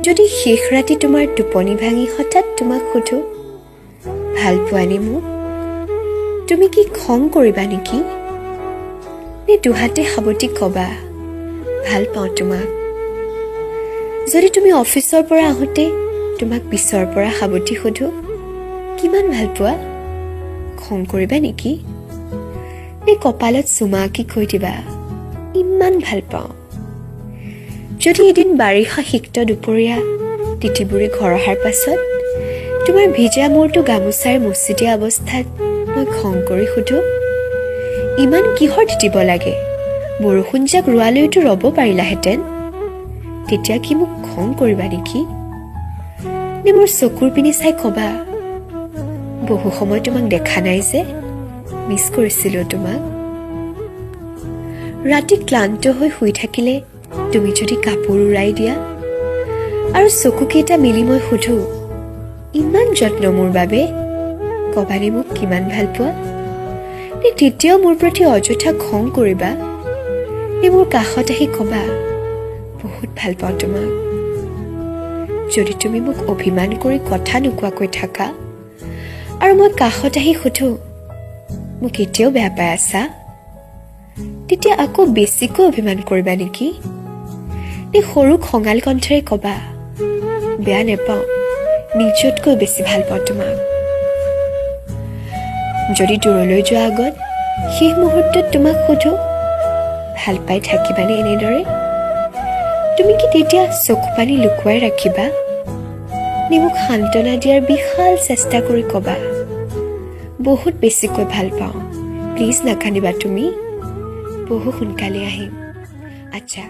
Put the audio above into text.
যদি শেষ ৰাতি তোমাৰ টোপনি ভাঙি হঠাৎ তোমাক সোধো, ভাল পোৱানে মোক? তুমি কি খং কৰিবা নেকি, নে দুহাতে সাৱটি কবা, ভাল পাওঁ তোমাক? যদি তুমি অফিচৰ পৰা আহোঁতে তোমাক পিছৰ পৰা সাৱটি সোধো, কিমান ভাল পোৱা? খং কৰিবা নেকি, নে কপালত চুমা আঁকি কৈ দিবা, ইমান ভাল পাওঁ? যদি এদিন বাৰিষা সিক্ত দুপৰীয়া তিতিবুৰি ঘৰ অহাৰ পাছত তোমাৰ ভিজা মূৰটো গামোচাৰে মচি দিয়া অৱস্থাত মই খং কৰি সোধো, ইমান কিহৰ তিতিব লাগে, বৰষুণজাক ৰোৱালৈতো ৰ'ব পাৰিলাহেঁতেন, তেতিয়া কি মোক খং কৰিবা নেকি, নে মোৰ চকুৰ পিনে চাই কবা, বহু সময় তোমাক দেখা নাই যে, মিছ কৰিছিলো তোমাক? ৰাতি ক্লান্ত হৈ শুই থাকিলে তুমি যদি কাপোৰ উৰাই দিয়া আৰু চকুকেইটা মেলি মই সোধো, ইমান যত্ন মোৰ বাবে, কবানে মোক কিমান ভাল পোৱা? নে তেতিয়াও মোৰ প্ৰতি অযথা খং কৰিবা, নে মোৰ কাষত আহি কবা, বহুত ভাল পাওঁ তোমাক? যদি তুমি মোক অভিমান কৰি কথা নোকোৱাকৈ থাকা আৰু মই কাষত আহি সোধো, মোক এতিয়াও বেয়া পাই আছা? তেতিয়া আকৌ বেছিকৈ অভিমান কৰিবা নেকি, নে সৰু খঙাল কণ্ঠেৰে কবা, বেয়া নেপাওঁ, নিজতকৈ বেছি ভাল পাওঁ তোমাক? যদি দূৰলৈ যোৱা আগত শেষ মুহূৰ্তত তোমাক সোধো, ভাল পাই থাকিবানে এনেদৰে? তুমি কি তেতিয়া চকু পানী লুকুৱাই ৰাখিবা, নে মোক সান্তনা দিয়াৰ বিশাল চেষ্টা কৰি কবা, বহুত বেছিকৈ ভাল পাওঁ, প্লিজ নাকান্দিবা তুমি, বহু সোনকালে আহিম? আচ্ছা।